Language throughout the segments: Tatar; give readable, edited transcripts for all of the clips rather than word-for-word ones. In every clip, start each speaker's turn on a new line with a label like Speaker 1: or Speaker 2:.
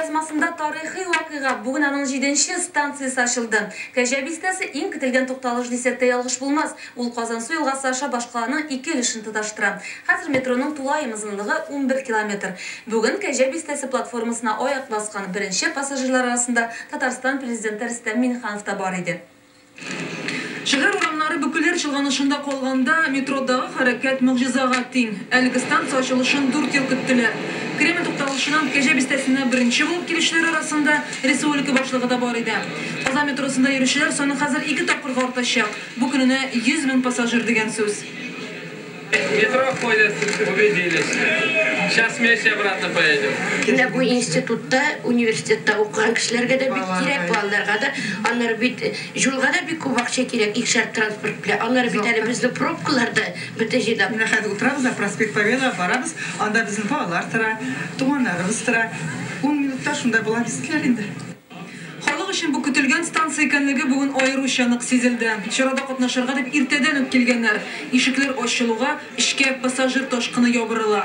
Speaker 1: Язмасында тарихи вакыйга. Бүген аның 7нче станциясе ачылды. Кәҗә бистәсе иң көтелгән тукталыш дисәк тә ялгыш булмас. Ул Казансу елгасы аша башкаланың ике өлешен тоташтыра. Хәзер метроның тулаем озынлыгы 11 километр. Бүген Кәҗә бистәсе платформасына аяк баскан беренче пассажирлар арасында Татарстан президенты Рөстәм Миңнеханов та бар иде.
Speaker 2: Шәһәр урамнары бөкеләр чолганышында калганда метродагы хәрәкәт могҗизага тиң. Әлеге станция ачылышын 4 ел көттеләр. Кремль тукталышыннан Кәҗә бистәсенә беренче булып килүчеләр арасында республика башлыгы да бар иде. Казан метросында йөрүчеләр саны хәзер 2 тапкырга артачак. Бу көненә 100 мең пассажир дигән сүз.
Speaker 3: Метро ходят, убедились. Сейчас вместе обратно поедем.
Speaker 4: Менә бу институтта, университетта укыган кешеләргә дә бик кирәк, балаларга да. Аннары бит юлга да бик күп акча кирәк, икешәр транспорт белән. Аннары бит әле безнең пробкалар да бөтен җирдә.
Speaker 5: Менә хәзер утырабыз да проспект Победа барабыз, анда безнең балалар тора, туганнарыбыз тора. 10 минутта шунда була бизләр инде.
Speaker 2: Халык өчен бу көтелгән станция икәнлеге бүген аеруча нык сизелде. Чарада катнашырга дип иртәдән үк килгәннәр. Ишекләр ачылуга эчкә пассажир ташкыны ябырыла.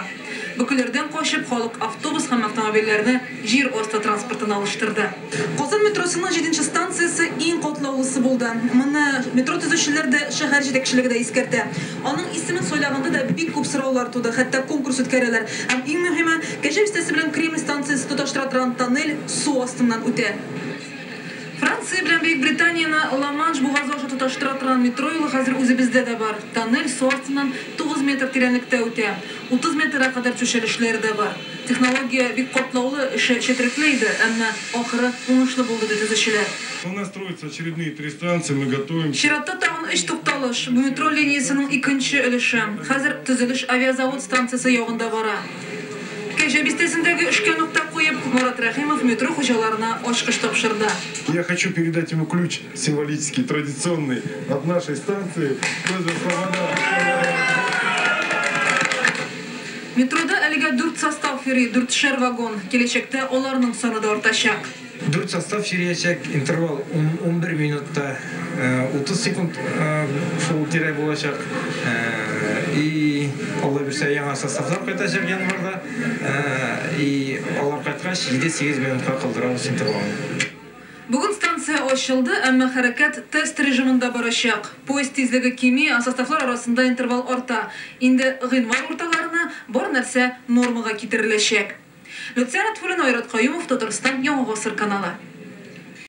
Speaker 2: Бөкеләрдән качып халык автобус һәм автомобильләрне җир асты транспортына алыштырды. Казан метросының 7нче станциясе иң катлаулысы булды. Моны метро төзүчеләр дә, шәһәр җитәкчелеге дә искәртә. Аның исемен сайлаганда да бик күп сораулар туды, хәтта конкурс үткәрәләр. Һәм иң мөһиме, Кәҗә бистәсе белән Кремль станциясе тоташтыра торган тоннель су астыннан үтә. Франция белән Бөек Британияне Ла-Манш бугазы аша тоташтыра торган метро юлы хәзер үзебездә дә бар. Тоннель су астыннан 9 метр тирәнлектә үтә. 30 метрга кадәр түшәлешләре дә бар. Технология бик катлаулы, эше четерекле иде, әмма ахыры уңышлы булды ди төзүчеләр.
Speaker 6: У нас строятся очередные 3 станции, мы готовимся.
Speaker 2: Чиратта тагын 3 тукталыш. Бу метро линиясенең икенче өлеше. Хәзер төзелеш авиазавод станциясе ягында бара. Кәҗә бистәсендәге эшкә нокта куеп, Марат Рәхимов метро хуҗаларына ачкыч тапшырды.
Speaker 6: Я хочу передать ему ключ символический, традиционный от нашей станции. Просьба Слобода.
Speaker 2: Метрода әлегә 4 состав йөри, 4-шәр вагон. Киләчәктә аларның саны да артачак.
Speaker 7: 4 состав йөриячәк, интервал 11 минутта 30 секунд шул тирә булачак. И Алла бирсә, яңа составлар кайтачак январда. И алар кайткач 7-8 минутка калдырабыз интервалны.
Speaker 2: Бүген станция ачылды, әмма хәрәкәт тест режимында барачак. Поезд тизлеге кими, ә составлар арасында интервал арта. Инде гыйнвар урталарына бар нәрсә нормага китереләчәк. Люциана Тфулина, Айрат Каюмов, Татарстан, Яңа Гасыр каналы.